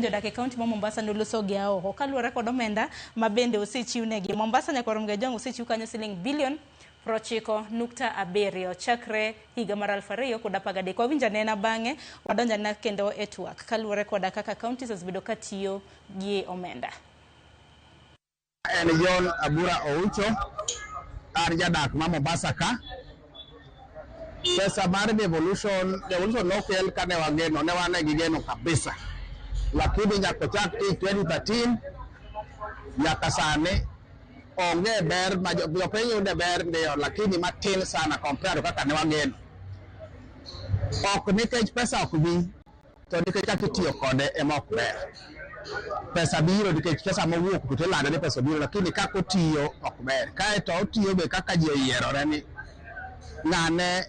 Jodak e kaunti ma Mombasa noloso gi aoko kaluwore kod omenda ma bende osechiwnegi. Mombasa nyakwar Mgajwang' osechiw kanyo siling bilion 97.7 chakre higa mar 2013. Wawinjo anena bang'e wadonjo anena kendo e twak kaluwore koda kaka counties osebedo katiyo gi omenda. En John Abura Oucho, an jadak ma Mombasa ka. Pesa mar devolution, devolution nokel kane wageno, ne wan gi geno kabisa. Lakini nyaka chak tich 2013 nyaka sani onge ber ma jopiny yude ber ndio, lakini matin sana compare kaka ne wageno. Ok nikech pesa ok bi, to nikech kaka itiyo kode ema ok ber. Pesa biro nikech pesa mowuok to ilando ni pesa obiro, lakini kaka otiyo ok ber. Kaeto otiyo be kaka ji oyierore ni ng'ane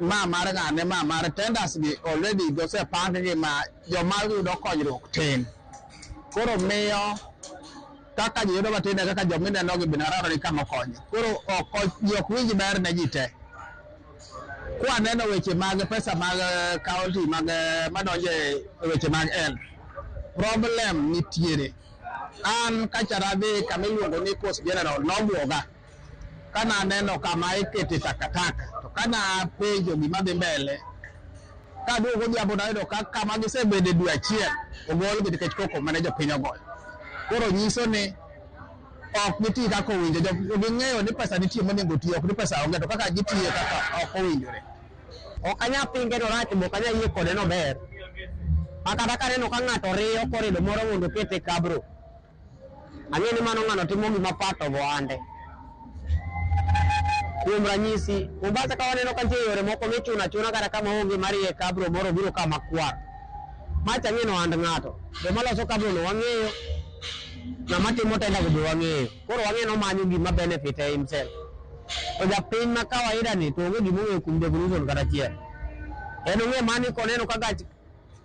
ma mar ng'ane ma mar tenders gi already gosepang gi ma joma yudo konyruok tin. Koro miyo kaka ji yudo matin e kaka joma ineno gi bende ni kama konyo. Koro ok ji ok winj ber ne ji te. Kwaneno weche mag pesa mag county mag madonjo e weche mag health, problem nitiere. An kacha nadhi kama iluongo ni Coast General nobuoga kana aneno kama ikete takataka to kana penjo gima dhi mbele kaduogo godhiambo nayudo ka kama gisebede dwe achiel ogolgi nikech koko mane jopiny ogoyo. Koro nyiso ni ok giti kaka owinjo ging'eyo ni pesa nitie monego ti ok ni pesa onge to kaka gitiye kaka ok owinjore. Ok anyal pinge norach be ok anyal yie kode nober. Ma kata kaneno ka ng'ato riyo korido moro mondo oket e kabro, ang'e ni mano ng'ano timo gima part of ohande. Kuom ranyisi, Mombasa ka waneno ka nitie yore moko michuno achuna kata kama onge mariye kabro moro biro kama kwar. Macha ang'e ni ohand ng'ato. Joma loso kabro no wang'eyo, ng'ama timo tender go be wang'eyo. Koro wang'e ni omanyo gima benefit e himself. To japiny ma kawaida ni to onge gima ong'eyo kuom devolution kata achiel. En ong'e mani koneno ka gach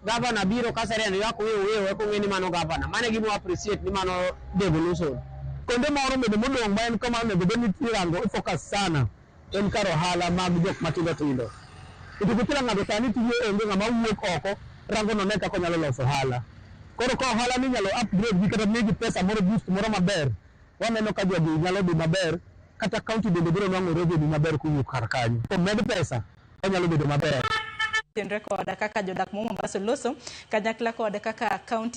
gavana biro ka siren ywak wiu wiu eka ong'e ni mano gavana. Mano e gima o appreciate ni mano devolution. Kuonde moro bende modong' ma en kama onego bed ni irango i focus sana en kar ohala mag jok matindo tindo. Nikech kila ng'ato sani tije onge ng'ama wuok oko rango none kaka onyalo loso ohala. Koro ka ohala ni inyalo upgrade gi kata migi pesa moro boost moro maber, waneno ka jogi nyalo dhi maber kata county bende biro nwang'o revenue maber kowuok kar kanyo. Omed pesa onyalo bedo maber. Tenre koda kaka jodak ma Mombasa oloso kanyakla kod kaka county.